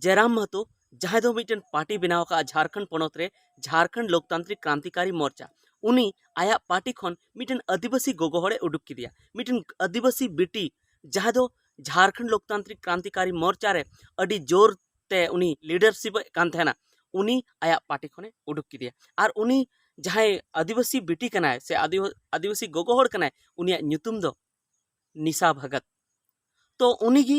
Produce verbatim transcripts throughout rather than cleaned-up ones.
ᱡᱟᱭᱨᱟᱢ ᱢᱟᱦᱟᱛᱳ, ᱡᱟᱦᱟᱸᱭ ᱫᱚ ᱢᱤᱫᱴᱮᱱ ᱯᱟᱨᱴᱤ ᱵᱮᱱᱟᱣ ᱟᱠᱟᱫᱼᱟ ᱡᱷᱟᱲᱠᱷᱚᱸᱰ ᱯᱚᱱᱚᱛ ᱨᱮ, ᱡᱷᱟᱲᱠᱷᱚᱸᱰ ᱞᱳᱠᱛᱟᱱᱛᱨᱤᱠ ᱠᱨᱟᱱᱛᱤᱠᱟᱨᱤ ᱢᱳᱨᱪᱟ, ᱩᱱᱤ ᱟᱭᱟᱜ ᱯᱟᱨᱴᱤ ᱠᱷᱚᱱ ᱢᱤᱫᱴᱮᱱ ᱟᱹᱫᱤᱵᱟᱹᱥᱤ ᱜᱚᱜᱚ ᱦᱚᱲᱮ ᱩᱰᱩᱠ ᱠᱮᱫᱮᱭᱟ, ᱢᱤᱫᱴᱮᱱ ᱟᱹᱫᱤᱵᱟᱹᱥᱤ ᱵᱤᱴᱤ, ᱡᱟᱦᱟᱸᱭ ᱫᱚ ᱡᱷᱟᱲᱠᱷᱚᱸᱰ ᱞᱳᱠᱛᱟᱱᱛᱨᱤᱠ ᱠᱨᱟᱱᱛᱤᱠᱟᱨᱤ ᱢᱳᱨᱪᱟ ᱨᱮ ᱟᱹᱰᱤ ᱡᱳᱨ ᱛᱮ ᱩᱱᱤ ᱞᱤᱰᱟᱨᱥᱤᱯ ᱮ ᱠᱟᱱ ᱛᱟᱦᱮᱱᱟ, ᱩᱱᱤ ᱟᱭᱟᱜ ᱯᱟᱨᱴᱤ ᱠᱷᱚᱱᱮ ᱩᱰᱩᱠ ᱠᱮᱫᱮᱭᱟ᱾ ᱟᱨ ᱩᱱᱤ ᱡᱟᱦᱟᱸᱭ ᱟᱹᱫᱤᱵᱟᱹᱥᱤ ᱵᱤᱴᱤ ᱠᱟᱱᱟᱭ ᱥᱮ ᱟᱹᱫᱤᱵᱟᱹ-, ᱟᱹᱫᱤᱵᱟᱹᱥᱤ ᱜᱚᱜᱚ ᱦᱚᱲ ᱠᱟᱱᱟᱭ, ᱩᱱᱤᱭᱟᱜ ᱧᱩᱛᱩᱢ ᱫᱚ ᱱᱤᱥᱟ ᱵᱷᱟᱜᱚᱛ᱾ ᱛᱚ ᱩᱱᱤᱜᱮ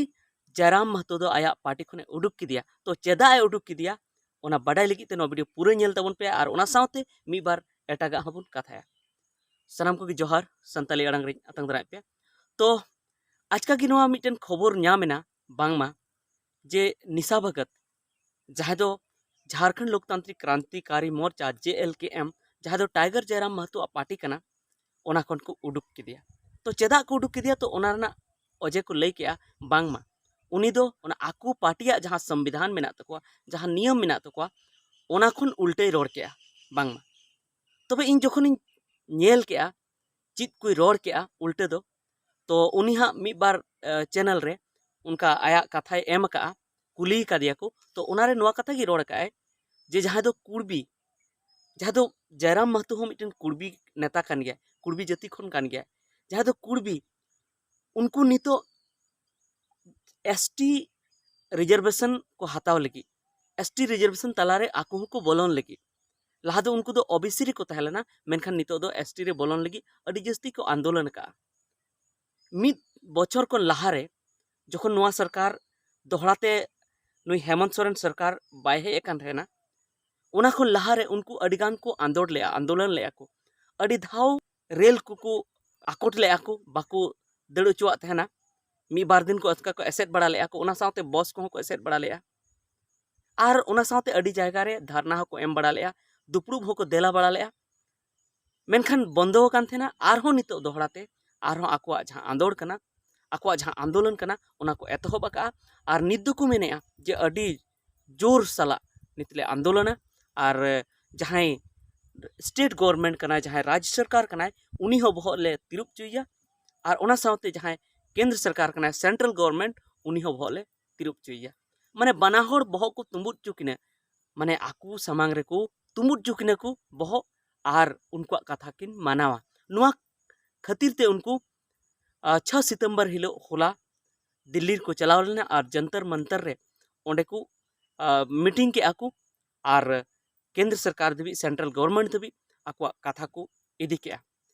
ᱡᱟᱭᱨᱟᱢ ᱢᱟᱦᱟᱛᱳ ᱫᱚ ᱟᱭᱟᱜ ᱯᱟᱨᱴᱤ ᱠᱷᱚᱱᱮ ᱩᱰᱩᱠ ᱠᱮᱫᱮᱭᱟ᱾ ᱛᱚ ᱪᱮᱫᱟᱜ ᱮ ᱩᱰᱩᱠ ᱠᱮᱫᱮᱭᱟ, ᱚᱱᱟ ᱵᱟᱰᱟᱭ ᱞᱟᱹᱜᱤᱫ ᱛᱮ ᱱᱚᱣᱟ ᱵᱷᱤᱰᱤᱭᱳ ᱯᱩᱨᱟᱹ ᱧᱮᱞ ᱛᱟᱵᱚᱱ ᱯᱮ ᱟᱨ ᱚᱱᱟ ᱥᱟᱶᱛᱮ ᱢᱤᱫ ᱵᱟᱨ ᱮᱴᱟᱜᱟᱜ ᱦᱚᱸᱵᱚᱱ ᱠᱟᱛᱷᱟᱭᱟ᱾ ᱥᱟᱱᱟᱢ ᱠᱚᱜᱮ ᱡᱚᱦᱟᱨ, ᱥᱟᱱᱛᱟᱞᱤ ᱟᱲᱟᱝ ᱨᱤᱧ ᱟᱛᱟᱝ ᱫᱟᱨᱟᱢᱮᱫ ᱯᱮᱭᱟ᱾ ᱛᱚ ᱟᱪᱠᱟ ᱜᱮ ᱱᱚᱣᱟ ᱢᱤᱫᱴᱮᱱ ᱠᱷᱚᱵᱚᱨ ᱧᱟᱢ ᱮᱱᱟ, ᱵᱟᱝᱢᱟ ᱡᱮ ᱱᱤᱥᱟ ᱵᱷᱟᱜᱚᱛ, ᱡᱟᱦᱟᱸᱭ ᱫᱚ ᱡᱷᱟᱲᱠᱷᱚᱸᱰ ᱞᱳᱠᱛᱟᱱᱛᱨᱤᱠ ᱠᱨᱟᱱᱛᱤᱠᱟᱨᱤ ᱢᱳᱨᱪᱟ, ᱡᱮ ᱮᱞ ᱠᱮ ᱮᱢ, ᱡᱟᱦᱟᱸᱭ ᱫᱚ ᱴᱟᱭᱜᱟᱨ ᱡᱟᱭᱨᱟᱢ ᱢᱟᱦᱟᱛᱳ ᱟᱜ ᱯᱟᱨᱴᱤ ᱠᱟᱱᱟ, ᱚᱱᱟ ᱠᱷᱚᱱ ᱠᱚ ᱩᱰᱩᱠ ᱠᱮᱫᱮᱭᱟ᱾ ᱛᱚ ᱪᱮᱫᱟᱜ ᱠᱚ ᱩᱰᱩᱠ ᱠᱮᱫᱮᱭᱟ? ᱛᱚ ᱚᱱᱟ ᱨᱮᱱᱟᱜ ᱚᱡᱮ ᱠᱚ ᱞᱟᱹᱭ ᱠᱮᱜᱼᱟ, ᱵᱟᱝᱢᱟ ᱩᱱᱤ ᱫᱚ ᱚᱱᱟ ᱟᱠᱚ ᱯᱟᱨᱴᱤᱭᱟᱜ ᱡᱟᱦᱟᱸ ᱥᱚᱝᱵᱤᱫᱷᱟᱱ ᱢᱮᱱᱟᱜ ᱛᱟᱠᱚᱣᱟ, ᱡᱟᱦᱟᱸ ᱱᱤᱭᱚᱢ ᱢᱮᱱᱟᱜ ᱛᱟᱠᱚᱣᱟ, ᱚᱱᱟ ᱠᱷᱚᱱ ᱩᱞᱴᱟᱹᱭ ᱨᱚᱲ ᱠᱮᱜᱼᱟ, ᱵᱟᱝᱢᱟ᱾ ᱛᱚᱵᱮ ᱤᱧ ᱡᱚᱠᱷᱚᱱᱤᱧ ᱧᱮᱞ ᱠᱮᱜᱼᱟ ᱪᱮᱫ ᱠᱚᱭ ᱨᱚᱲ ᱠᱮᱜᱼᱟ ᱩᱞᱴᱟᱹ ᱫᱚ, ᱛᱚ ᱩᱱᱤ ᱦᱟᱸᱜ ᱢᱤᱫ ᱵᱟᱨ, ᱮ, ᱪᱮᱱᱮᱞ ᱨᱮ ᱚᱱᱠᱟ ᱟᱭᱟᱜ ᱠᱟᱛᱷᱟᱭ ᱮᱢ ᱟᱠᱟᱜᱼᱟ, ᱠᱩᱞᱤ ᱠᱟᱫᱮᱭᱟ ᱠᱚ᱾ ᱛᱚ ᱚᱱᱟᱨᱮ ᱱᱚᱣᱟ ᱠᱟᱛᱷᱟ ᱜᱮ ᱨᱚᱲ ᱟᱠᱟᱜᱼᱟᱭ ᱡᱮ ᱡᱟᱦᱟᱸᱭ ᱫᱚ ᱠᱩᱲᱵᱤ, ᱡᱟᱦᱟᱸ ᱫᱚ ᱡᱟᱭᱨᱟᱢ ᱢᱟᱦᱟᱛᱳ ᱦᱚᱸ ᱢᱤᱫᱴᱮᱱ ᱠᱩᱲᱵᱤ ᱱᱮᱛᱟ ᱠᱟᱱ ᱜᱮᱭᱟ, ᱠᱩᱲᱵᱤ ᱡᱟᱹᱛᱤ ᱠᱷᱚᱱ ᱠᱟᱱ ᱜᱮᱭᱟ, ᱡᱟᱦᱟᱸᱭ ᱫᱚ ᱠᱩᱲᱵᱤ, ᱩᱱᱠᱩ ᱱᱤᱛᱚᱜ ᱮᱥ ᱴᱤ ᱨᱤᱡᱟᱨᱵᱷᱮᱥᱚᱱ ᱠᱚ ᱦᱟᱛᱟᱣ ᱞᱟᱹᱜᱤᱫ, ᱮᱥ ᱴᱤ ᱨᱤᱡᱟᱨᱵᱷᱮᱥᱚᱱ ᱛᱟᱞᱟᱨᱮ ᱟᱠᱚ ᱦᱚᱸᱠᱚ ᱵᱚᱞᱚᱱ ᱞᱟᱹᱜᱤᱫ᱾ ᱞᱟᱦᱟ ᱫᱚ ᱩᱱᱠᱩ ᱫᱚ ᱳ ᱵᱤ ᱥᱤ ᱨᱮᱠᱚ ᱛᱟᱦᱮᱸ ᱞᱮᱱᱟ, ᱢᱮᱱᱠᱷᱟᱱ ᱱᱤᱛᱚᱜ ᱫᱚ ᱮᱥ ᱴᱤ ᱨᱮ ᱵᱚᱞᱚᱱ ᱞᱟᱹᱜᱤᱫ ᱟᱹᱰᱤ ᱡᱟᱹᱥᱛᱤ ᱠᱚ ᱟᱱᱫᱳᱞᱚᱱ ᱟᱠᱟᱜᱼᱟ᱾ ᱢᱤᱫ ᱵᱚᱪᱷᱚᱨ ᱠᱷᱚᱱ ᱞᱟᱦᱟᱨᱮ ᱡᱚᱠᱷᱚᱱ ᱱᱚᱣᱟ ᱥᱚᱨᱠᱟᱨ ᱫᱚᱦᱲᱟ ᱛᱮ ᱱᱩᱭ ᱦᱮᱢᱚᱱᱛ ᱥᱚᱨᱮᱱ ᱥᱚᱨᱠᱟᱨ ᱵᱟᱭ ᱦᱮᱡ ᱟᱠᱟᱱ ᱛᱟᱦᱮᱱᱟ, ᱚᱱᱟ ᱠᱷᱚᱱ ᱞᱟᱦᱟᱨᱮ ᱩᱱᱠᱩ ᱟᱹᱰᱤᱜᱟᱱ ᱠᱚ ᱟᱸᱫᱳᱲ ᱞᱮᱜᱼᱟ, ᱟᱱᱫᱳᱞᱚᱱ ᱞᱮᱜᱼᱟ ᱠᱚ᱾ ᱟᱹᱰᱤ ᱫᱷᱟᱣ ᱨᱮᱞ ᱠᱚᱠᱚ ᱟᱠᱚᱴ ᱞᱮᱜᱼᱟ ᱠᱚ, ᱵᱟᱠᱚ ᱫᱟᱹᱲ ᱦᱚᱪᱚᱣᱟᱜ ᱛᱟᱦᱮᱱᱟ᱾ ᱢᱤᱫ ᱵᱟᱨ ᱫᱤᱱ ᱠᱚ ᱚᱱᱠᱟ ᱠᱚ ᱮᱥᱮᱫ ᱵᱟᱲᱟ ᱞᱮᱜᱼᱟ ᱠᱚ, ᱚᱱᱟ ᱥᱟᱶᱛᱮ ᱵᱚᱥ ᱠᱚᱦᱚᱸ ᱠᱚ ᱮᱥᱮᱫ ᱵᱟᱲᱟ ᱞᱮᱜᱼᱟ᱾ ᱟᱨ ᱚᱱᱟ ᱥᱟᱶᱛᱮ ᱟᱹᱰᱤ ᱡᱟᱭᱜᱟ ᱨᱮ ᱫᱷᱟᱨᱱᱟ ᱦᱚᱸᱠᱚ ᱮᱢ ᱵᱟᱲᱟ ᱞᱮᱜᱼᱟ, ᱫᱩᱯᱲᱩᱵ ᱦᱚᱸᱠᱚ ᱫᱮᱞᱟ ᱵᱟᱲᱟ ᱞᱮᱜᱼᱟ᱾ ᱢᱮᱱᱠᱷᱟᱱ ᱵᱚᱱᱫᱚ ᱟᱠᱟᱱ ᱛᱟᱦᱮᱱᱟ᱾ ᱟᱨᱦᱚᱸ ᱱᱤᱛᱚᱜ ᱫᱚᱦᱲᱟ ᱛᱮ ᱟᱨᱦᱚᱸ ᱟᱠᱚᱣᱟᱜ ᱡᱟᱦᱟᱸ ᱟᱸᱫᱳᱲ ᱠᱟᱱᱟ, ᱟᱠᱚᱣᱟᱜ ᱡᱟᱦᱟᱸ ᱟᱱᱫᱳᱞᱚᱱ ᱠᱟᱱᱟ, ᱚᱱᱟ ᱠᱚ ᱮᱛᱚᱦᱚᱵ ᱟᱠᱟᱜᱼᱟ᱾ ᱟᱨ ᱱᱤᱛ ᱫᱚᱠᱚ ᱢᱮᱱᱮᱜᱼᱟ ᱡᱮ ᱟᱹᱰᱤ ᱡᱳᱨ ᱥᱟᱞᱟᱜ ᱱᱤᱛ ᱞᱮ ᱟᱱᱫᱳᱞᱚᱱᱟ᱾ ᱟᱨ ᱡᱟᱦᱟᱸᱭ ᱥᱴᱮᱴ ᱜᱚᱵᱷᱚᱨᱱᱢᱮᱱᱴ ᱠᱟᱱᱟᱭ, ᱡᱟᱦᱟᱸᱭ ᱨᱟᱡᱽ ᱥᱚᱨᱠᱟᱨ ᱠᱟᱱᱟᱭ, ᱩᱱᱤ ᱦᱚᱸ ᱵᱚᱦᱚᱜ ᱞᱮ ᱛᱤᱨᱩᱵ ᱦᱚᱪᱚᱭᱮᱭᱟ᱾ ᱟᱨ ᱚᱱᱟ ᱥᱟᱶᱛᱮ ᱡᱟᱦᱟᱸᱭ ᱠᱮᱱᱫᱨᱚ ᱥᱚᱨᱠᱟᱨ ᱠᱟᱱᱟᱭ, ᱥᱮᱱᱴᱨᱟᱞ ᱜᱚᱵᱷᱚᱨᱱᱢᱮᱱᱴ, ᱩᱱᱤ ᱦᱚᱸ ᱵᱚᱦᱚᱜ ᱞᱮ ᱛᱤᱨᱩᱵ ᱦᱚᱪᱚᱭᱮᱭᱟ᱾ ᱢᱟᱱᱮ ᱵᱟᱱᱟ ᱦᱚᱲ ᱵᱚᱦᱚᱜ ᱠᱚ ᱛᱩᱸᱵᱩᱫ ᱦᱚᱪᱚ ᱠᱤᱱᱟ, ᱢᱟᱱᱮ ᱟᱠᱚ ᱥᱟᱢᱟᱝ ᱨᱮᱠᱚ ᱛᱩᱸᱵᱩᱫ ᱦᱚᱪᱚ ᱠᱤᱱᱟ ᱠᱚ ᱵᱚᱦᱚᱜ, ᱟᱨ ᱩᱱᱠᱩᱣᱟᱜ ᱠᱟᱛᱷᱟ ᱠᱤᱱ ᱢᱟᱱᱟᱣᱟ᱾ ᱱᱚᱣᱟ ᱠᱷᱟᱹᱛᱤᱨ ᱛᱮ ᱩᱱᱠᱩ, ᱟᱸ, ᱪᱷᱚ ᱥᱤᱛᱚᱢᱵᱚᱨ ᱦᱤᱞᱳᱜ ᱦᱚᱞᱟ ᱫᱤᱞᱞᱤ ᱨᱮᱠᱚ ᱪᱟᱞᱟᱣ ᱞᱮᱱᱟ ᱟᱨ ᱡᱚᱱᱛᱚᱨ ᱢᱚᱱᱛᱚᱨ ᱨᱮ ᱚᱸᱰᱮ ᱠᱚ, ᱟᱸ, ᱢᱤᱴᱤᱝ ᱠᱮᱜᱼᱟ ᱠᱚ ᱟᱨ ᱠᱮᱱᱫᱨᱚ ᱥᱚᱨᱠᱟᱨ ᱫᱷᱟᱹᱵᱤᱡ, ᱥᱮᱱᱴᱨᱟᱞ ᱜᱚᱵᱷᱚᱨᱱᱢᱮᱱᱴ ᱫᱷᱟᱹᱵᱤᱡ ᱟᱠᱚᱣᱟᱜ ᱠᱟᱛᱷᱟ ᱠᱚ ᱤᱫᱤ ᱠᱮᱜᱼᱟ᱾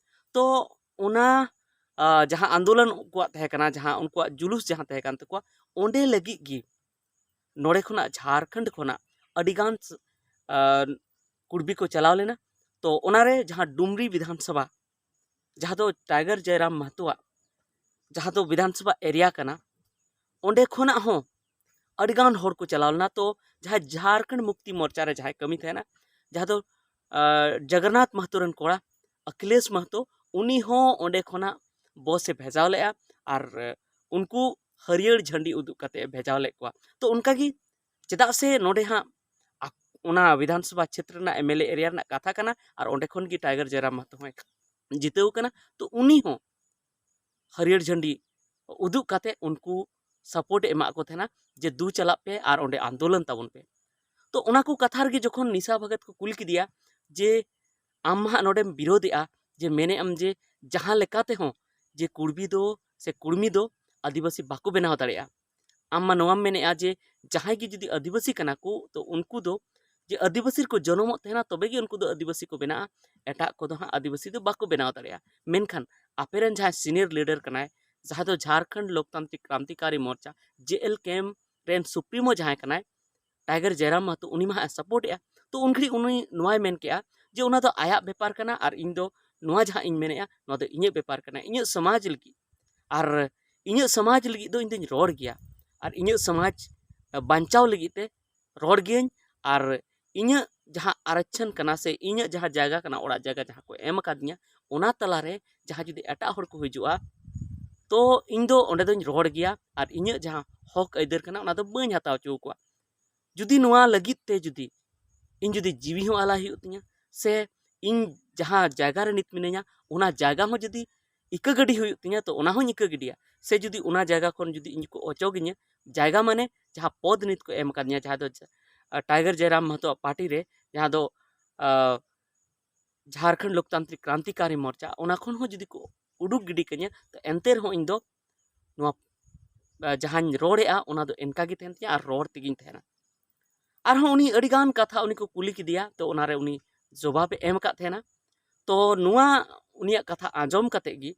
ᱛᱚ ᱚᱱᱟ, ᱟᱸ, ᱡᱟᱦᱟᱸ ᱟᱱᱫᱳᱞᱚᱱ ᱩᱱᱠᱩᱣᱟᱜ ᱛᱟᱦᱮᱸ ᱠᱟᱱᱟ, ᱡᱟᱦᱟᱸ ᱩᱱᱠᱩᱣᱟᱜ ᱡᱩᱞᱩᱥ ᱡᱟᱦᱟᱸ ᱛᱟᱦᱮᱸ ᱠᱟᱱ ᱛᱟᱠᱚᱣᱟ, ᱚᱸᱰᱮ ᱞᱟᱹᱜᱤᱫ ᱜᱮ ᱱᱚᱰᱮ ᱠᱷᱚᱱᱟᱜ, ᱡᱷᱟᱲᱠᱷᱚᱸᱰ ᱠᱷᱚᱱᱟᱜ ᱟᱹᱰᱤᱜᱟᱱ, ᱟᱸ, ᱠᱩᱲᱵᱤ ᱠᱚ ᱪᱟᱞᱟᱣ ᱞᱮᱱᱟ᱾ ᱛᱚ ᱚᱱᱟᱨᱮ ᱡᱟᱦᱟᱸ ᱰᱩᱢᱨᱤ ᱵᱤᱫᱷᱟᱱ ᱥᱚᱵᱷᱟ, ᱡᱟᱦᱟᱸ ᱫᱚ ᱴᱟᱭᱜᱟᱨ ᱡᱚᱭᱨᱟᱢ ᱢᱟᱦᱛᱚᱣᱟᱜ, ᱡᱟᱦᱟᱸ ᱫᱚ ᱵᱤᱫᱷᱟᱱ ᱥᱚᱵᱷᱟ ᱮᱨᱤᱭᱟ ᱠᱟᱱᱟ, ᱚᱸᱰᱮ ᱠᱷᱚᱱᱟᱜ ᱦᱚᱸ ᱟᱹᱰᱤᱜᱟᱱ ᱦᱚᱲ ᱠᱚ ᱪᱟᱞᱟᱣ ᱞᱮᱱᱟ᱾ ᱛᱚ ᱡᱟᱦᱟᱸᱭ ᱡᱷᱟᱲᱠᱷᱚᱸᱰ ᱢᱩᱠᱛᱤ ᱢᱳᱨᱪᱟ ᱨᱮ ᱡᱟᱦᱟᱸᱭ ᱠᱟᱹᱢᱤ ᱛᱟᱦᱮᱱᱟ, ᱡᱟᱦᱟᱸ ᱫᱚ, ᱟᱸ, ᱡᱚᱜᱚᱱᱱᱟᱛᱷ ᱢᱟᱦᱛᱚ ᱨᱮᱱ ᱠᱚᱲᱟ ᱚᱠᱷᱤᱞᱮᱥ ᱢᱟᱦᱛᱚ, ᱩᱱᱤ ᱦᱚᱸ ᱚᱸᱰᱮ ᱠᱷᱚᱱᱟᱜ ᱵᱚᱥ ᱮ ᱵᱷᱮᱡᱟᱣ ᱞᱮᱫᱼᱟ ᱟᱨ ᱩᱱᱠᱩ ᱦᱟᱹᱨᱭᱟᱹᱲ ᱡᱷᱟᱹᱱᱰᱤ ᱩᱫᱩᱜ ᱠᱟᱛᱮ ᱮ ᱵᱷᱮᱡᱟᱣ ᱞᱮᱫ ᱠᱚᱣᱟ᱾ ᱛᱚ ᱚᱱᱠᱟᱜᱮ, ᱪᱮᱫᱟᱜ ᱥᱮ ᱱᱚᱰᱮ ᱦᱟᱸᱜ ᱟᱠ-, ᱚᱱᱟ ᱵᱤᱫᱷᱟᱱ ᱥᱚᱵᱷᱟ ᱠᱷᱮᱛᱨᱮ ᱨᱮᱱᱟᱜ ᱮᱢ ᱮᱞ ᱮ ᱮᱨᱤᱭᱟ ᱨᱮᱱᱟᱜ ᱠᱟᱛᱷᱟ ᱠᱟᱱᱟ ᱟᱨ ᱚᱸᱰᱮ ᱠᱷᱚᱱ ᱜᱮ ᱴᱟᱭᱜᱟᱨ ᱡᱚᱭᱨᱟᱢ ᱢᱟᱦᱛᱚ ᱦᱚᱸᱭ ᱡᱤᱛᱟᱹᱣ ᱠᱟᱱᱟ᱾ ᱛᱚ ᱩᱱᱤ ᱦᱚᱸ ᱦᱟᱹᱨᱭᱟᱹᱲ ᱡᱷᱟᱹᱱᱰᱤ ᱩᱫᱩᱜ ᱠᱟᱛᱮ ᱩᱱᱠᱩ ᱥᱟᱯᱳᱨᱴ ᱮ ᱮᱢᱟᱜ ᱠᱚ ᱛᱟᱦᱮᱱᱟ ᱡᱮ ᱫᱩ ᱪᱟᱞᱟᱜ ᱯᱮ ᱟᱨ ᱚᱸᱰᱮ ᱟᱱᱫᱳᱞᱚᱱ ᱛᱟᱵᱚᱱ ᱯᱮ᱾ ᱛᱚ ᱚᱱᱟ ᱠᱚ ᱠᱟᱛᱷᱟ ᱨᱮᱜᱮ ᱡᱚᱠᱷᱚᱱ ᱱᱤᱥᱟ ᱵᱷᱚᱜᱚᱛ ᱠᱚ ᱠᱩᱞᱤ ᱠᱮᱫᱮᱭᱟ ᱡᱮ ᱟᱢ ᱢᱟ ᱦᱟᱸᱜ ᱱᱚᱰᱮᱢ ᱵᱤᱨᱳᱫᱮᱜᱼᱟ, ᱡᱮ ᱢᱮᱱᱮᱫ ᱟᱢ ᱡᱮ ᱡᱟᱦᱟᱸ ᱞᱮᱠᱟ ᱛᱮᱦᱚᱸ ᱡᱮ ᱠᱩᱲᱵᱤ ᱫᱚ ᱥᱮ ᱠᱩᱲᱢᱤ ᱫᱚ ᱟᱹᱫᱤᱵᱟᱹᱥᱤ ᱵᱟᱠᱚ ᱵᱮᱱᱟᱣ ᱫᱟᱲᱮᱭᱟᱜᱼᱟ, ᱟᱢ ᱢᱟ ᱱᱚᱣᱟᱢ ᱢᱮᱱᱮᱫᱼᱟ ᱡᱮ ᱡᱟᱦᱟᱸᱭ ᱜᱮ ᱡᱩᱫᱤ ᱟᱹᱫᱤᱵᱟᱹᱥᱤ ᱠᱟᱱᱟ ᱠᱚ, ᱛᱚ ᱩᱱᱠᱩ ᱫᱚ ᱡᱮ ᱟᱹᱫᱤᱵᱟᱹᱥᱤ ᱨᱮᱠᱚ ᱡᱚᱱᱚᱢᱚᱜ ᱛᱟᱦᱮᱱᱟ, ᱛᱚᱵᱮ ᱜᱮ ᱩᱱᱠᱩ ᱫᱚ ᱟᱹᱫᱤᱵᱟᱹᱥᱤ ᱠᱚ ᱵᱮᱱᱟᱜᱼᱟ, ᱮᱴᱟᱜ ᱠᱚᱫᱚ ᱦᱟᱸᱜ ᱟᱹᱫᱤᱵᱟᱹᱥᱤ ᱫᱚ ᱵᱟᱠᱚ ᱵᱮᱱᱟᱣ ᱫᱟᱲᱮᱭᱟᱜᱼᱟ᱾ ᱢᱮᱱᱠᱷᱟᱱ ᱟᱯᱮ ᱨᱮᱱ ᱡᱟᱦᱟᱸᱭ ᱥᱤᱱᱤᱭᱚᱨ ᱞᱤᱰᱟᱨ ᱠᱟᱱᱟᱭ, ᱡᱟᱦᱟᱸ ᱫᱚ ᱡᱷᱟᱲᱠᱷᱚᱸᱰ ᱞᱳᱠᱛᱟᱱᱛᱨᱤᱠ ᱠᱨᱟᱱᱛᱤᱠᱟᱨᱤ ᱢᱳᱨᱪᱟ, ᱡᱮ ᱮᱞ ᱠᱮ ᱮᱢ ᱨᱮᱱ ᱥᱩᱯᱨᱤᱢᱳ ᱡᱟᱦᱟᱸᱭ ᱠᱟᱱᱟᱭ, ᱴᱟᱭᱜᱟᱨ ᱡᱚᱭᱨᱟᱢ ᱢᱟᱦᱛᱚ, ᱩᱱᱤ ᱢᱟ ᱦᱟᱸᱜ ᱮ ᱥᱟᱯᱳᱨᱴ ᱮᱜᱼᱟ᱾ ᱛᱚ ᱩᱱ ᱜᱷᱟᱹᱲᱤᱡ ᱩᱱᱤ ᱱᱚᱣᱟᱭ ᱢᱮᱱ ᱠᱮᱜᱼᱟ ᱡᱮ ᱚᱱᱟ ᱫᱚ ᱟᱭᱟᱜ ᱵᱮᱯᱟᱨ ᱠᱟᱱᱟ ᱟᱨ ᱤᱧ ᱫᱚ ᱱᱚᱣᱟ ᱡᱟᱦᱟᱸ ᱤᱧ ᱢᱮᱱᱮᱜᱼᱟ, ᱱᱚᱣᱟ ᱫᱚ ᱤᱧᱟᱹᱜ ᱵᱮᱯᱟᱨ ᱠᱟᱱᱟ, ᱤᱧᱟᱹᱜ ᱥᱚᱢᱟᱡᱽ ᱞᱟᱹᱜᱤᱫ᱾ ᱟᱨ ᱤᱧᱟᱹᱜ ᱥᱚᱢᱟᱡᱽ ᱞᱟᱹᱜᱤᱫ ᱫᱚ ᱤᱧ ᱫᱚᱧ ᱨᱚᱲ ᱜᱮᱭᱟ ᱟᱨ ᱤᱧᱟᱹᱜ ᱥᱚᱢᱟᱡᱽ ᱵᱟᱧᱪᱟᱣ ᱞᱟᱹᱜᱤᱫ ᱛᱮ ᱨᱚᱲ ᱜᱤᱭᱟᱹᱧ᱾ ᱟᱨ ᱤᱧᱟᱹᱜ ᱡᱟᱦᱟᱸ ᱟᱨᱚᱠᱠᱷᱚᱱ ᱠᱟᱱᱟ ᱥᱮ ᱤᱧᱟᱹᱜ ᱡᱟᱦᱟᱸ ᱡᱟᱭᱜᱟ ᱠᱟᱱᱟ, ᱚᱲᱟᱜ ᱡᱟᱭᱜᱟ ᱡᱟᱦᱟᱸ ᱠᱚ ᱮᱢ ᱟᱠᱟᱫᱤᱧᱟ, ᱚᱱᱟ ᱛᱟᱞᱟᱨᱮ ᱡᱟᱦᱟᱸ ᱡᱩᱫᱤ ᱮᱴᱟᱜ ᱦᱚᱲ ᱠᱚ ᱦᱤᱡᱩᱜᱼᱟ, ᱛᱚ ᱤᱧ ᱫᱚ ᱚᱸᱰᱮ ᱫᱚᱧ ᱨᱚᱲ ᱜᱮᱭᱟ ᱟᱨ ᱤᱧᱟᱹᱜ ᱡᱟᱦᱟᱸ ᱦᱚᱠ ᱟᱹᱭᱫᱟᱹᱨ ᱠᱟᱱᱟ, ᱚᱱᱟ ᱫᱚ ᱵᱟᱹᱧ ᱦᱟᱛᱟᱣ ᱦᱚᱪᱚ ᱟᱠᱚᱣᱟ᱾ ᱡᱩᱫᱤ ᱱᱚᱣᱟ ᱞᱟᱹᱜᱤᱫ ᱛᱮ ᱡᱩᱫᱤ ᱤᱧ ᱡᱩᱫᱤ ᱡᱤᱣᱤ ᱦᱚᱸ ᱟᱞᱟᱭ ᱦᱩᱭᱩᱜ ᱛᱤᱧᱟ ᱥᱮ ᱤᱧ ᱡᱟᱦᱟᱸ ᱡᱟᱭᱜᱟ ᱨᱮ ᱱᱤᱛ ᱢᱤᱱᱟᱹᱧᱟ, ᱚᱱᱟ ᱡᱟᱭᱜᱟ ᱦᱚᱸ ᱡᱩᱫᱤ ᱤᱠᱟᱹ ᱜᱟᱹᱰᱤ ᱦᱩᱭᱩᱜ ᱛᱤᱧᱟ, ᱛᱚ ᱚᱱᱟ ᱦᱚᱸᱧ ᱤᱠᱟᱹ ᱜᱤᱰᱤᱭᱟ᱾ ᱥᱮ ᱡᱩᱫᱤ ᱚᱱᱟ ᱡᱟᱭᱜᱟ ᱠᱷᱚᱱ ᱡᱩᱫᱤ ᱤᱧ ᱠᱚ ᱚᱪᱚᱜᱤᱧᱟ, ᱡᱟᱭᱜᱟ ᱢᱟᱱᱮ ᱡᱟᱦᱟᱸ ᱯᱚᱫᱽ ᱱᱤᱛ ᱠᱚ ᱮᱢ ᱟᱠᱟᱫᱤᱧᱟ, ᱡᱟᱦᱟᱸ ᱫᱚ ᱡᱟ-, ᱟ, ᱴᱟᱭᱜᱟᱨ ᱡᱚᱭᱨᱟᱢ ᱢᱟᱦᱟᱛᱚᱣᱟᱜ ᱯᱟᱨᱴᱤ ᱨᱮ, ᱡᱟᱦᱟᱸ ᱫᱚ, ᱟ, ᱡᱷᱟᱲᱠᱷᱚᱸᱰ ᱞᱳᱠᱛᱟᱱᱛᱨᱤᱠ ᱠᱨᱟᱱᱛᱤᱠᱟᱨᱤ ᱢᱳᱨᱪᱟ, ᱚᱱᱟ ᱠᱷᱚᱱ ᱦᱚᱸ ᱡᱩᱫᱤ ᱠᱚ ᱩᱰᱩᱠ ᱜᱤᱰᱤ ᱠᱟᱹᱧᱟ, ᱛᱚ ᱮᱱᱛᱮ ᱨᱮᱦᱚᱸ ᱤᱧ ᱫᱚ ᱱᱚᱣᱟ, ᱟ, ᱡᱟᱦᱟᱸᱧ ᱨᱚᱲᱮᱫᱼᱟ, ᱚᱱᱟ ᱫᱚ ᱮᱱᱠᱟ ᱜᱮ ᱛᱟᱦᱮᱱ ᱛᱤᱧᱟ ᱟᱨ ᱨᱚᱲ ᱛᱮᱜᱮᱧ ᱛᱟᱦᱮᱱᱟ᱾ ᱟᱨᱦᱚᱸ ᱩᱱᱤ ᱟᱹᱰᱤᱜᱟᱱ ᱠᱟᱛᱷᱟ ᱩᱱᱤ ᱠᱚ ᱠᱩᱞᱤ ᱠᱮᱫᱮᱭᱟ, ᱛᱚ ᱚᱱᱟᱨᱮ ᱩᱱᱤ ᱡᱚᱵᱟᱵᱮ ᱮᱢ ᱟᱠᱟᱫ ᱛᱟᱦᱮᱱᱟ᱾ ᱛᱚ ᱱᱚᱣᱟ ᱩᱱᱤᱭᱟᱜ ᱠᱟᱛᱷᱟ ᱟᱸᱡᱚᱢ ᱠᱟᱛᱮ ᱜᱮ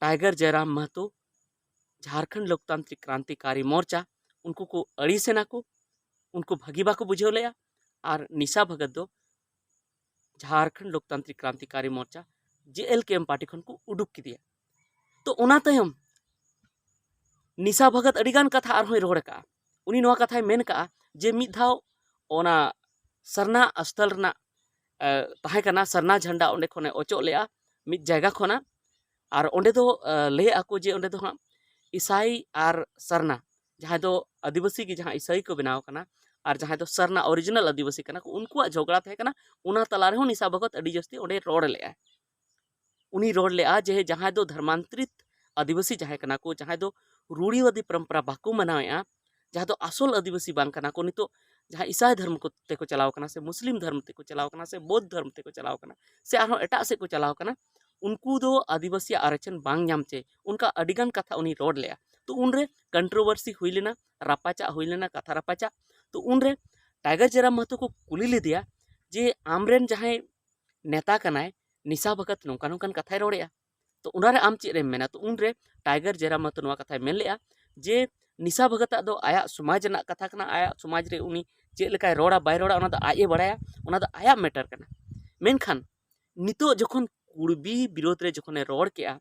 ᱴᱟᱭᱜᱟᱨ ᱡᱚᱭᱨᱟᱢ ᱢᱟᱦᱟᱛᱚ, ᱡᱷᱟᱲᱠᱷᱚᱸᱰ ᱞᱳᱠᱛᱟᱱᱛᱨᱤᱠ ᱠᱨᱟᱱᱛᱤᱠᱟᱨᱤ ᱢᱳᱨᱪᱟ, ᱩᱱᱠᱩ ᱠᱚ ᱟᱹᱲᱤᱥ ᱮᱱᱟ ᱠᱚ, ᱩᱱᱠᱩ ᱵᱷᱟᱹᱜᱤ ᱵᱟᱠᱚ ᱵᱩᱡᱷᱟᱹᱣ ᱞᱮᱫᱼᱟ᱾ ᱟᱨ ᱱᱤᱥᱟ ᱵᱷᱚᱜᱚᱛ ᱫᱚ ᱡᱷᱟᱲᱠᱷᱚᱸᱰ ᱞᱳᱠᱛᱟᱱᱛᱨᱤᱠ ᱠᱨᱟᱱᱛᱤᱠᱟᱨᱤ ᱢᱳᱨᱪᱟ, ᱡᱮ ᱮᱞ ᱠᱮ ᱮᱢ ᱯᱟᱨᱴᱤ ᱠᱷᱚᱱ ᱠᱚ ᱩᱰᱩᱠ ᱠᱮᱫᱮᱭᱟ᱾ ᱛᱚ ᱚᱱᱟ ᱛᱟᱭᱚᱢ ᱱᱤᱥᱟ ᱵᱷᱚᱜᱚᱛ ᱟᱹᱰᱤᱜᱟᱱ ᱠᱟᱛᱷᱟ ᱟᱨᱦᱚᱸᱭ ᱨᱚᱲ ᱟᱠᱟᱫᱼᱟ᱾ ᱩᱱᱤ ᱱᱚᱣᱟ ᱠᱟᱛᱷᱟᱭ ᱢᱮᱱ ᱟᱠᱟᱫᱼᱟ ᱡᱮ ᱢᱤᱫ ᱫᱷᱟᱣ ᱚᱱᱟ ᱥᱟᱨᱱᱟ ᱟᱥᱛᱷᱚᱞ ᱨᱮᱱᱟᱜ, ᱮ, ᱛᱟᱦᱮᱸ ᱠᱟᱱᱟ, ᱥᱟᱨᱱᱟ ᱡᱷᱟᱱᱰᱟ ᱚᱸᱰᱮ ᱠᱷᱚᱱᱮ ᱚᱪᱚᱜ ᱞᱮᱫᱼᱟ ᱢᱤᱫ ᱡᱟᱭᱜᱟ ᱠᱷᱚᱱᱟᱜ᱾ ᱟᱨ ᱚᱸᱰᱮ ᱫᱚ, ᱮ, ᱞᱟᱹᱭᱮᱫᱼᱟ ᱠᱚ ᱡᱮ ᱚᱸᱰᱮ ᱫᱚ ᱦᱟᱸᱜ ᱤᱥᱟᱭ ᱟᱨ ᱥᱟᱨᱱᱟ, ᱡᱟᱦᱟᱸᱭ ᱫᱚ ᱟᱹᱫᱤᱵᱟᱹᱥᱤ ᱜᱮ ᱡᱟᱦᱟᱸ ᱤᱥᱟᱭ ᱠᱚ ᱵᱮᱱᱟᱣ ᱠᱟᱱᱟ, ᱟᱨ ᱡᱟᱦᱟᱸᱭ ᱫᱚ ᱥᱟᱨᱱᱟ ᱚᱨᱤᱡᱤᱱᱟᱞ ᱟᱹᱫᱤᱵᱟᱹᱥᱤ ᱠᱟᱱᱟ ᱠᱚ, ᱩᱱᱠᱩᱣᱟᱜ ᱡᱷᱚᱜᱽᱲᱟ ᱛᱟᱦᱮᱸ ᱠᱟᱱᱟ᱾ ᱚᱱᱟ ᱛᱟᱞᱟ ᱨᱮᱦᱚᱸ ᱱᱤᱥᱟ ᱵᱷᱚᱜᱚᱛ ᱟᱹᱰᱤ ᱡᱟᱹᱥᱛᱤ ᱚᱸᱰᱮ ᱨᱚᱲ ᱞᱮᱫᱼᱟ᱾ ᱩᱱᱤ ᱨᱚᱲ ᱞᱮᱫᱼᱟ ᱡᱮ ᱡᱟᱦᱟᱸᱭ ᱫᱚ ᱫᱷᱚᱨᱢᱟᱱᱛᱨᱤᱛ ᱟᱹᱫᱤᱵᱟᱹᱥᱤ ᱡᱟᱦᱟᱸᱭ ᱠᱟᱱᱟ ᱠᱚ, ᱡᱟᱦᱟᱸᱭ ᱫᱚ ᱨᱩᱲᱤᱣᱟᱫᱤ ᱯᱚᱨᱚᱢᱯᱚᱨᱟ ᱵᱟᱠᱚ ᱢᱟᱱᱟᱣᱮᱫᱼᱟ, ᱡᱟᱦᱟᱸ ᱫᱚ ᱟᱥᱚᱞ ᱟᱹᱫᱤᱵᱟᱹᱥᱤ ᱵᱟᱝ ᱠᱟᱱᱟ ᱠᱚ, ᱱᱤᱛᱚᱜ ᱡᱟᱦᱟᱸ ᱤᱥᱟᱭ ᱫᱷᱚᱨᱢᱚ ᱠᱚ ᱛᱮᱠᱚ ᱪᱟᱞᱟᱣ ᱠᱟᱱᱟ, ᱥᱮ ᱢᱩᱥᱞᱤᱢ ᱫᱷᱚᱨᱢᱚ ᱛᱮᱠᱚ ᱪᱟᱞᱟᱣ ᱠᱟᱱᱟ, ᱥᱮ ᱵᱳᱫᱷ ᱫᱷᱚᱨᱢᱚ ᱛᱮᱠᱚ ᱪᱟᱞᱟᱣ ᱠᱟᱱᱟ, ᱥᱮ ᱟᱨᱦᱚᱸ ᱮᱴᱟᱜ ᱥᱮᱫ ᱠᱚ ᱪᱟᱞᱟᱣ ᱠᱟᱱᱟ, ᱩᱱᱠᱩ ᱫᱚ ᱟᱹᱫᱤᱵᱟᱹᱥᱤᱭᱟᱜ ᱟᱨᱮᱪᱷᱮᱱ ᱵᱟᱝ ᱧᱟᱢ ᱪᱮ, ᱚᱱᱠᱟ ᱟᱹᱰᱤᱜᱟᱱ ᱠᱟᱛᱷᱟ ᱩᱱᱤ ᱨᱚᱲ ᱞᱮᱫᱼᱟ᱾ ᱛᱚ ᱩᱱᱨᱮ ᱠᱚᱱᱴᱨᱳᱵᱷᱟᱨᱥᱤ ᱦᱩᱭ ᱞᱮᱱᱟ, ᱨᱟᱯᱟᱪᱟᱜ ᱦᱩᱭ ᱞᱮᱱᱟ, ᱠᱟᱛᱷᱟ ᱨᱟᱯᱟᱪᱟᱜ᱾ ᱛᱚ ᱩᱱᱨᱮ ᱴᱟᱭᱜᱟᱨ ᱡᱚᱭᱨᱟᱢ ᱢᱟᱦᱟᱛᱚ ᱠᱚ ᱠᱩᱞᱤ ᱞᱮᱫᱮᱭᱟ ᱡᱮ ᱟᱢᱨᱮᱱ ᱡᱟᱦᱟᱸᱭ ᱱᱮᱛᱟ ᱠᱟᱱᱟᱭ, ᱱᱤᱥᱟ ᱵᱷᱚᱜᱚᱛ ᱱᱚᱝᱠᱟ ᱱᱚᱝᱠᱟᱱ ᱠᱟᱛᱷᱟᱭ ᱨᱚᱲᱮᱫᱼᱟ, ᱛᱚ ᱚᱱᱟᱨᱮ ᱟᱢ ᱪᱮᱫ ᱮᱢ ᱢᱮᱱᱟ? ᱛᱚ ᱩᱱᱨᱮ ᱴᱟᱭᱜᱟᱨ ᱡᱚᱭᱨᱟᱢ ᱢᱟᱦᱟᱛᱚ ᱱᱚᱣᱟ ᱠᱟᱛᱷᱟᱭ ᱢᱮᱱ ᱞᱮᱫᱼᱟ ᱡᱮ ᱱᱤᱥᱟ ᱵᱷᱚᱜᱚᱛᱟᱜ ᱫᱚ ᱟᱭᱟᱜ ᱥᱚᱢᱟᱡᱽ ᱨᱮᱱᱟᱜ ᱠᱟᱛᱷᱟ ᱠᱟᱱᱟ, ᱟᱭᱟᱜ ᱥᱚᱢᱟᱡᱽ ᱨᱮ ᱩᱱᱤ ᱪᱮᱫ ᱞᱮᱠᱟᱭ ᱨᱚᱲᱟ ᱵᱟᱭ ᱨᱚᱲᱟ, ᱚᱱᱟ ᱫᱚ ᱟᱡ ᱮ ᱵᱟᱲᱟᱭᱟ, ᱚᱱᱟ ᱫᱚ ᱟᱭᱟᱜ ᱢᱮᱴᱟᱨ ᱠᱟᱱᱟ᱾ ᱢᱮᱱᱠᱷᱟᱱ ᱱᱤᱛᱚᱜ ᱡᱚᱠᱷᱚᱱ ᱠᱩᱲᱵᱤ ᱵᱤᱨᱳᱫᱷ ᱨᱮ ᱡᱚᱠᱷᱚᱱᱮ ᱨᱚᱲ ᱠᱮᱜᱼᱟ,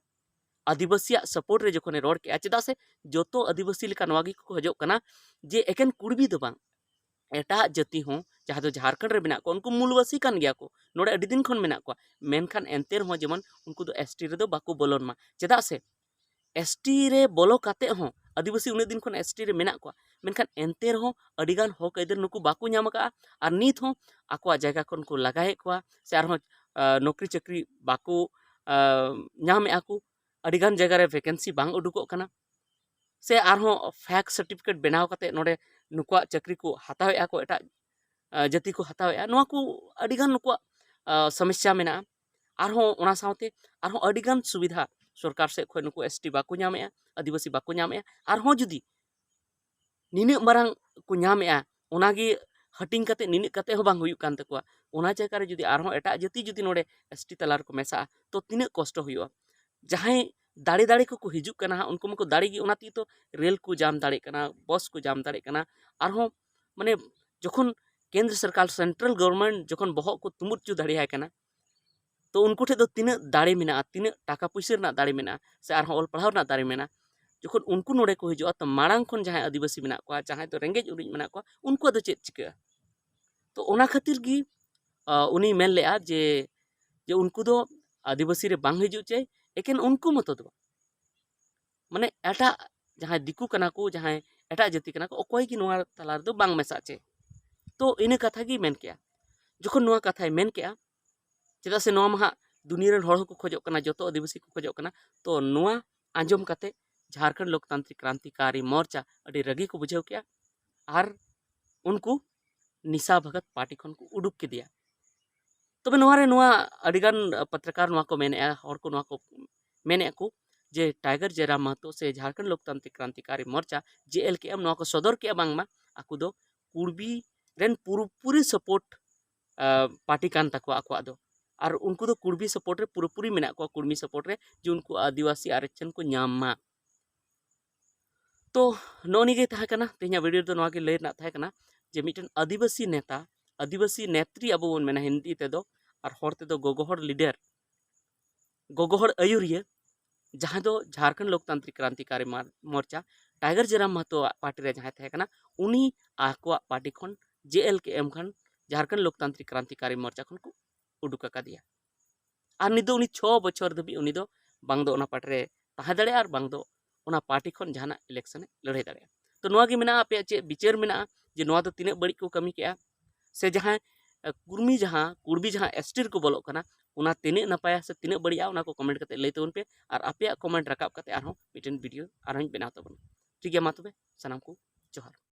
ᱟᱹᱫᱤᱵᱟᱹᱥᱤᱭᱟᱜ ᱥᱟᱯᱳᱨᱴ ᱨᱮ ᱡᱚᱠᱷᱚᱱᱮ ᱨᱚᱲ ᱠᱮᱜᱼᱟ, ᱪᱮᱫᱟᱜ ᱥᱮ ᱡᱚᱛᱚ ᱟᱹᱫᱤᱵᱟᱹᱥᱤ ᱞᱮᱠᱟ ᱱᱚᱣᱟ ᱜᱮᱠᱚ ᱠᱷᱚᱡᱚᱜ ᱠᱟᱱᱟ ᱡᱮ ᱮᱠᱮᱱ ᱠᱩᱲᱵᱤ ᱫᱚ ᱵᱟᱝ, ᱮᱴᱟᱜ ᱡᱟᱹᱛᱤ ᱦᱚᱸ ᱡᱟᱦᱟᱸ ᱫᱚ ᱡᱷᱟᱲᱠᱷᱚᱸᱰ ᱨᱮ ᱢᱮᱱᱟᱜ ᱠᱚᱣᱟ, ᱩᱱᱠᱩ ᱢᱩᱞᱵᱟᱥᱤ ᱠᱟᱱ ᱜᱮᱭᱟ ᱠᱚ, ᱱᱚᱰᱮ ᱟᱹᱰᱤ ᱫᱤᱱ ᱠᱷᱚᱱ ᱢᱮᱱᱟᱜ ᱠᱚᱣᱟ, ᱢᱮᱱᱠᱷᱟᱱ ᱮᱱᱛᱮ ᱨᱮᱦᱚᱸ ᱡᱮᱢᱚᱱ ᱩᱱᱠᱩ ᱫᱚ ᱮᱥ ᱴᱤ ᱨᱮᱫᱚ ᱵᱟᱠᱚ ᱵᱚᱞᱚᱱ ᱢᱟ᱾ ᱪᱮᱫᱟᱜ ᱥᱮ ᱮᱥ ᱴᱤ ᱨᱮ ᱵᱚᱞᱚ ᱠᱟᱛᱮ ᱦᱚᱸ ᱟᱹᱫᱤᱵᱟᱹᱥᱤ ᱩᱱᱟᱹᱜ ᱫᱤᱱ ᱠᱷᱚᱱ ᱮᱥ ᱴᱤ ᱨᱮ ᱢᱮᱱᱟᱜ ᱠᱚᱣᱟ, ᱢᱮᱱᱠᱷᱟᱱ ᱮᱱᱛᱮ ᱨᱮᱦᱚᱸ ᱟᱹᱰᱤᱜᱟᱱ ᱦᱚᱠ ᱟᱹᱭᱫᱟᱹᱨ ᱱᱩᱠᱩ ᱵᱟᱠᱚ ᱧᱟᱢ ᱟᱠᱟᱫᱼᱟ᱾ ᱟᱨ ᱱᱤᱛ ᱦᱚᱸ ᱟᱠᱚᱣᱟᱜ ᱡᱟᱭᱜᱟ ᱠᱷᱚᱱ ᱠᱚ ᱞᱟᱜᱟᱭᱮᱫ ᱠᱚᱣᱟ, ᱥᱮ ᱟᱨᱦᱚᱸ, ᱟ, ᱱᱚᱠᱨᱤ ᱪᱟᱹᱠᱨᱤ ᱵᱟᱠᱚ, ᱟ, ᱧᱟᱢᱮᱫᱼᱟ ᱠᱚ᱾ ᱟᱹᱰᱤᱜᱟᱱ ᱡᱟᱭᱜᱟ ᱨᱮ ᱵᱷᱮᱠᱮᱱᱥᱤ ᱵᱟᱝ ᱩᱰᱩᱠᱚᱜ ᱠᱟᱱᱟ, ᱥᱮ ᱟᱨᱦᱚᱸ ᱯᱷᱮᱠ ᱥᱟᱨᱴᱤᱯᱷᱤᱠᱮᱴ ᱵᱮᱱᱟᱣ ᱠᱟᱛᱮ ᱱᱚᱰᱮ ᱱᱩᱠᱩᱣᱟᱜ ᱪᱟᱹᱠᱨᱤ ᱠᱚ ᱦᱟᱛᱟᱣᱮᱫᱼᱟ ᱠᱚ, ᱮᱴᱟᱜ ᱡᱟᱹᱛᱤ ᱠᱚ ᱦᱟᱛᱟᱣᱮᱫᱼᱟ᱾ ᱱᱚᱣᱟ ᱠᱚ ᱟᱹᱰᱤᱜᱟᱱ ᱱᱩᱠᱩᱣᱟᱜ ᱥᱚᱢᱚᱥᱥᱟ ᱢᱮᱱᱟᱜᱼᱟ᱾ ᱟᱨᱦᱚᱸ ᱚᱱᱟ ᱥᱟᱶᱛᱮ ᱟᱨᱦᱚᱸ ᱟᱹᱰᱤᱜᱟᱱ ᱥᱩᱵᱤᱫᱷᱟ ᱥᱚᱨᱠᱟᱨ ᱥᱮᱫ ᱠᱷᱚᱱ ᱱᱩᱠᱩ ᱮᱥᱴᱤ ᱵᱟᱠᱚ ᱧᱟᱢᱮᱫᱼᱟ, ᱟᱹᱫᱤᱵᱟᱹᱥᱤ ᱵᱟᱠᱚ ᱧᱟᱢᱮᱫᱼᱟ᱾ ᱟᱨᱦᱚᱸ ᱡᱩᱫᱤ ᱱᱤᱱᱟᱹᱜ ᱢᱟᱨᱟᱝ ᱠᱚ ᱧᱟᱢᱮᱫᱼᱟ, ᱚᱱᱟᱜᱮ ᱦᱟᱹᱴᱤᱧ ᱠᱟᱛᱮ ᱱᱤᱱᱟᱹᱜ ᱠᱟᱛᱮ ᱦᱚᱸ ᱵᱟᱝ ᱦᱩᱭᱩᱜ ᱠᱟᱱ ᱛᱟᱠᱚᱣᱟ, ᱚᱱᱟ ᱡᱟᱭᱜᱟ ᱨᱮ ᱡᱩᱫᱤ ᱟᱨᱦᱚᱸ ᱮᱴᱟᱜ ᱡᱟᱹᱛᱤ ᱡᱩᱫᱤ ᱱᱚᱰᱮ ᱮᱥᱴᱤ ᱛᱟᱞᱟ ᱨᱮᱠᱚ ᱢᱮᱥᱟᱜᱼᱟ, ᱛᱚ ᱛᱤᱱᱟᱹᱜ ᱠᱚᱥᱴᱚ ᱦᱩᱭᱩᱜᱼᱟ᱾ ᱡᱟᱦᱟᱸᱭ ᱫᱟᱲᱮ ᱫᱟᱲᱮ ᱠᱚᱠᱚ ᱦᱤᱡᱩᱜ ᱠᱟᱱᱟ ᱦᱟᱸᱜ, ᱩᱱᱠᱩ ᱢᱟᱠᱚ ᱫᱟᱲᱮ ᱜᱮ, ᱚᱱᱟ ᱛᱮᱜᱮ ᱛᱚ ᱨᱮᱞ ᱠᱚ ᱡᱟᱢ ᱫᱟᱲᱮᱭᱟᱜ ᱠᱟᱱᱟ, ᱵᱚᱥ ᱠᱚ ᱡᱟᱢ ᱫᱟᱲᱮᱭᱟᱜ ᱠᱟᱱᱟ᱾ ᱟᱨᱦᱚᱸ ᱢᱟᱱᱮ ᱡᱚᱠᱷᱚᱱ ᱠᱮᱱᱫᱨᱚ ᱥᱚᱨᱠᱟᱨ, ᱥᱮᱱᱴᱨᱟᱞ ᱜᱚᱵᱷᱚᱨᱢᱮᱱᱴ ᱡᱚᱠᱷᱚᱱ ᱵᱚᱦᱚᱜ ᱠᱚ ᱛᱩᱢᱩᱫ ᱦᱚᱪᱚ ᱫᱟᱲᱮᱭᱟᱭ ᱠᱟᱱᱟ, ᱛᱚ ᱩᱱᱠᱩ ᱴᱷᱮᱱ ᱫᱚ ᱛᱤᱱᱟᱹᱜ ᱫᱟᱲᱮ ᱢᱮᱱᱟᱜᱼᱟ, ᱛᱤᱱᱟᱹᱜ ᱴᱟᱠᱟ ᱯᱩᱭᱥᱟᱹ ᱨᱮᱱᱟᱜ ᱫᱟᱲᱮ ᱢᱮᱱᱟᱜᱼᱟ, ᱥᱮ ᱟᱨᱦᱚᱸ ᱚᱞ ᱯᱟᱲᱦᱟᱣ ᱨᱮᱱᱟᱜ ᱫᱟᱲᱮ ᱢᱮᱱᱟᱜᱼᱟ᱾ ᱡᱚᱠᱷᱚᱱ ᱩᱱᱠᱩ ᱱᱚᱰᱮ ᱠᱚ ᱦᱤᱡᱩᱜᱼᱟ, ᱛᱚ ᱢᱟᱲᱟᱝ ᱠᱷᱚᱱ ᱡᱟᱦᱟᱸᱭ ᱟᱹᱫᱤᱵᱟᱹᱥᱤ ᱢᱮᱱᱟᱜ ᱠᱚᱣᱟ, ᱡᱟᱦᱟᱸᱭ ᱫᱚ ᱨᱮᱸᱜᱮᱡ ᱚᱨᱮᱡ ᱢᱮᱱᱟᱜ ᱠᱚᱣᱟ, ᱩᱱᱠᱩᱣᱟᱜ ᱫᱚ ᱪᱮᱫ ᱪᱤᱠᱟᱹᱜᱼᱟ? ᱛᱚ ᱚᱱᱟ ᱠᱷᱟᱹᱛᱤᱨ ᱜᱮ, ᱟ, ᱩᱱᱤ ᱢᱮᱱ ᱞᱮᱫᱼᱟ ᱡᱮ, ᱡᱮ ᱩᱱᱠᱩ ᱫᱚ ᱟᱹᱫᱤᱵᱟᱹᱥᱤ ᱨᱮ ᱵᱟᱝ ᱦᱤᱡᱩᱜ ᱪᱟᱹᱭ, ᱮᱠᱮᱱ ᱩᱱᱠᱩ ᱢᱚᱛᱚ ᱫᱚ ᱵᱟᱝ, ᱢᱟᱱᱮ ᱮᱴᱟᱜ ᱡᱟᱦᱟᱸᱭ ᱫᱤᱠᱩ ᱠᱟᱱᱟ ᱠᱚ, ᱡᱟᱦᱟᱸᱭ ᱮᱴᱟᱜ ᱡᱟᱹᱛᱤ ᱠᱟᱱᱟ ᱠᱚ, ᱚᱠᱚᱭ ᱜᱮ ᱱᱚᱣᱟ ᱛᱟᱞᱟ ᱨᱮᱫᱚ ᱵᱟᱝ ᱢᱮᱥᱟᱜ ᱪᱟᱹᱭ᱾ ᱛᱚ ᱤᱱᱟᱹ ᱠᱟᱛᱷᱟ ᱜᱮᱭ ᱢᱮᱱ ᱠᱮᱜᱼᱟ᱾ ᱡᱚᱠᱷᱚᱱ ᱱᱚᱣᱟ ᱠᱟᱛᱷᱟᱭ ᱢᱮᱱ ᱠᱮᱜᱼᱟ, ᱪᱮᱫᱟᱜ ᱥᱮ ᱱᱚᱣᱟ ᱢᱟ ᱦᱟᱸᱜ ᱫᱩᱱᱤᱭᱟᱹ ᱨᱮᱱ ᱦᱚᱲ ᱦᱚᱸᱠᱚ ᱠᱷᱚᱡᱚᱜ ᱠᱟᱱᱟ, ᱡᱚᱛᱚ ᱟᱹᱫᱤᱵᱟᱹᱥᱤ ᱠᱚ ᱠᱷᱚᱡᱚᱜ ᱠᱟᱱᱟ᱾ ᱛᱚ ᱱᱚᱣᱟ ᱟᱸᱡᱚᱢ ᱠᱟᱛᱮ ᱡᱷᱟᱲᱠᱷᱚᱸᱰ ᱞᱳᱠᱛᱟᱱᱛᱨᱤᱠ ᱠᱨᱟᱱᱛᱤᱠᱟᱨᱤ ᱢᱳᱨᱪᱟ ᱟᱹᱰᱤ ᱨᱟᱹᱜᱤ ᱠᱚ ᱵᱩᱡᱷᱟᱹᱣ ᱠᱮᱜᱼᱟ ᱟᱨ ᱩᱱᱠᱩ ᱱᱤᱥᱟ ᱵᱷᱟᱜᱚᱛ ᱯᱟᱨᱴᱤ ᱠᱷᱚᱱ ᱠᱚ ᱩᱰᱩᱠ ᱠᱮᱫᱮᱭᱟ᱾ ᱛᱚᱵᱮ ᱱᱚᱣᱟ ᱨᱮ ᱱᱚᱣᱟ ᱟᱹᱰᱤᱜᱟᱱ ᱯᱚᱛᱨᱚᱠᱟᱨ ᱱᱚᱣᱟ ᱠᱚ ᱢᱮᱱᱮᱜᱼᱟ, ᱦᱚᱲ ᱠᱚ ᱱᱚᱣᱟ ᱠᱚ ᱢᱮᱱᱮᱜᱼᱟ ᱠᱚ ᱡᱮ ᱴᱟᱭᱜᱟᱨ ᱡᱟᱭᱨᱟᱢ ᱢᱟᱦᱟᱛᱚ ᱥᱮ ᱡᱷᱟᱲᱠᱷᱚᱸᱰ ᱞᱳᱠᱛᱟᱱᱛᱨᱤᱠ ᱠᱨᱟᱱᱛᱤᱠᱟᱨᱤ ᱢᱳᱨᱪᱟ, ᱡᱮ ᱮᱞ ᱠᱮ ᱮᱢ, ᱱᱚᱣᱟ ᱠᱚ ᱥᱚᱫᱚᱨ ᱠᱮᱜᱼᱟ ᱵᱟᱝᱢᱟ ᱟᱠᱚ ᱫᱚ ᱠᱩᱲᱵᱤ ᱨᱮᱱ ᱯᱩᱨᱟᱹᱯᱩᱨᱤ ᱥᱟᱯᱳᱨᱴ ᱯᱟᱨᱴᱤ ᱠᱟᱱ ᱛᱟᱠᱚᱣᱟ ᱟᱠᱚᱣᱟᱜ ᱫᱚ᱾ ᱟᱨ ᱩᱱᱠᱩ ᱫᱚ ᱠᱩᱲᱵᱤ ᱥᱟᱯᱳᱨᱴ ᱨᱮ ᱯᱩᱨᱟᱹᱯᱩᱨᱤ ᱢᱮᱱᱟᱜ ᱠᱚᱣᱟ, ᱠᱩᱲᱢᱤ ᱥᱟᱯᱳᱨᱴ ᱨᱮ, ᱡᱮ ᱩᱱᱠᱩ ᱟᱹᱫᱤᱵᱟᱹᱥᱤ ᱟᱨᱚᱠᱪᱷᱚᱱ ᱠᱚ ᱧᱟᱢ ᱢᱟ᱾ ᱛᱚ ᱱᱚᱜᱼᱚ ᱱᱤᱭᱟᱹ ᱜᱮ ᱛᱟᱦᱮᱸ ᱠᱟᱱᱟ ᱛᱮᱦᱮᱧᱟᱜ ᱵᱷᱤᱰᱤᱭᱳ ᱨᱮᱫᱚ᱾ ᱱᱚᱣᱟ ᱜᱮ ᱞᱟᱹᱭ ᱨᱮᱱᱟᱜ ᱛᱟᱦᱮᱸ ᱠᱟᱱᱟ ᱡᱮ ᱢᱤᱫᱴᱮᱱ ᱟᱹᱫᱤᱵᱟᱹᱥᱤ ᱱᱮᱛᱟ, ᱟᱹᱫᱤᱵᱟᱹᱥᱤ ᱱᱮᱛᱨᱤ ᱟᱵᱚ ᱵᱚᱱ ᱢᱮᱱᱟ ᱦᱤᱱᱫᱤ ᱛᱮᱫᱚ, ᱟᱨ ᱦᱚᱲ ᱛᱮᱫᱚ ᱜᱚᱜᱚ ᱦᱚᱲ ᱞᱤᱰᱟᱨ, ᱜᱚᱜᱚ ᱦᱚᱲ ᱟᱹᱭᱩᱨᱤᱭᱟᱹ, ᱡᱟᱦᱟᱸ ᱫᱚ ᱡᱷᱟᱲᱠᱷᱚᱸᱰ ᱞᱳᱠᱛᱟᱱᱛᱨᱤᱠ ᱠᱨᱟᱱᱛᱤᱠᱟᱨᱤ ᱢᱟᱨ-, ᱢᱳᱨᱪᱟ, ᱴᱟᱭᱜᱟᱨ ᱡᱮᱨᱟᱢ ᱢᱟᱦᱟᱛᱚ ᱟᱜ ᱯᱟᱨᱴᱤ ᱨᱮ ᱡᱟᱦᱟᱸᱭ ᱛᱟᱦᱮᱸ ᱠᱟᱱᱟ, ᱩᱱᱤ ᱟᱠᱚᱣᱟᱜ ᱯᱟᱨᱴᱤ ᱠᱷᱚᱱ, ᱡᱮ ᱮᱞ ᱠᱮ ᱮᱢ ᱠᱷᱚᱱ, ᱡᱷᱟᱲᱠᱷᱚᱸᱰ ᱞᱳᱠᱛᱟᱱᱛᱨᱤᱠ ᱠᱨᱟᱱᱛᱤᱠᱟᱨᱤ ᱢᱳᱨᱪᱟ ᱠᱷᱚᱱ ᱠᱚ ᱩᱰᱩᱠ ᱟᱠᱟᱫᱮᱭᱟ᱾ ᱟᱨ ᱱᱤᱛ ᱫᱚ ᱩᱱᱤ ᱪᱷᱚ ᱵᱚᱪᱷᱚᱨ ᱫᱷᱟᱹᱵᱤᱡ ᱩᱱᱤ ᱫᱚ ᱵᱟᱝ ᱫᱚ ᱚᱱᱟ ᱯᱟᱨᱴᱤ ᱨᱮ ᱛᱟᱦᱮᱸ ᱫᱟᱲᱮᱭᱟᱜᱼᱟ ᱟᱨ ᱵᱟᱝ ᱫᱚ ᱚᱱᱟ ᱯᱟᱨᱴᱤ ᱠᱷᱚᱱ ᱡᱟᱦᱟᱱᱟᱜ ᱤᱞᱮᱠᱥᱚᱱ ᱮ ᱞᱟᱹᱲᱦᱟᱹᱭ ᱫᱟᱲᱮᱭᱟᱜᱼᱟ᱾ ᱛᱚ ᱱᱚᱣᱟ ᱜᱮ ᱢᱮᱱᱟᱜᱼᱟ, ᱟᱯᱮᱭᱟᱜ ᱪᱮᱫ ᱵᱤᱪᱟᱹᱨ ᱢᱮᱱᱟᱜᱼᱟ ᱡᱮ ᱱᱚᱣᱟ ᱫᱚ ᱛᱤᱱᱟᱹᱜ ᱵᱟᱹᱲᱤᱡ ᱠᱚ ᱠᱟᱹᱢᱤ ᱠᱮᱜᱼᱟ? ᱥᱮ ᱡᱟᱦᱟᱸᱭ, ᱮ, ᱠᱩᱲᱢᱤ ᱡᱟᱦᱟᱸ, ᱠᱩᱲᱵᱤ ᱡᱟᱦᱟᱸ ᱮᱥ ᱴᱤ ᱨᱮᱠᱚ ᱵᱚᱞᱚᱜ ᱠᱟᱱᱟ, ᱚᱱᱟ ᱛᱤᱱᱟᱹᱜ ᱱᱟᱯᱟᱭᱟ ᱥᱮ ᱛᱤᱱᱟᱹᱜ ᱵᱟᱹᱲᱤᱡᱼᱟ, ᱚᱱᱟ ᱠᱚ comment ᱠᱟᱛᱮ ᱞᱟᱹᱭ ᱛᱟᱵᱚᱱ ᱯᱮ᱾ ᱟᱨ ᱟᱯᱮᱭᱟᱜ comment ᱨᱟᱠᱟᱵ ᱠᱟᱛᱮ ᱟᱨᱦᱚᱸ ᱢᱤᱫᱴᱮᱱ video ᱟᱨᱦᱚᱸᱧ ᱵᱮᱱᱟᱣ ᱛᱟᱵᱚᱱᱟ᱾ ᱴᱷᱤᱠ ᱜᱮᱭᱟ, ᱢᱟ ᱛᱚᱵᱮ ᱥᱟᱱᱟᱢ ᱠᱚ ᱡᱚᱦᱟᱨ᱾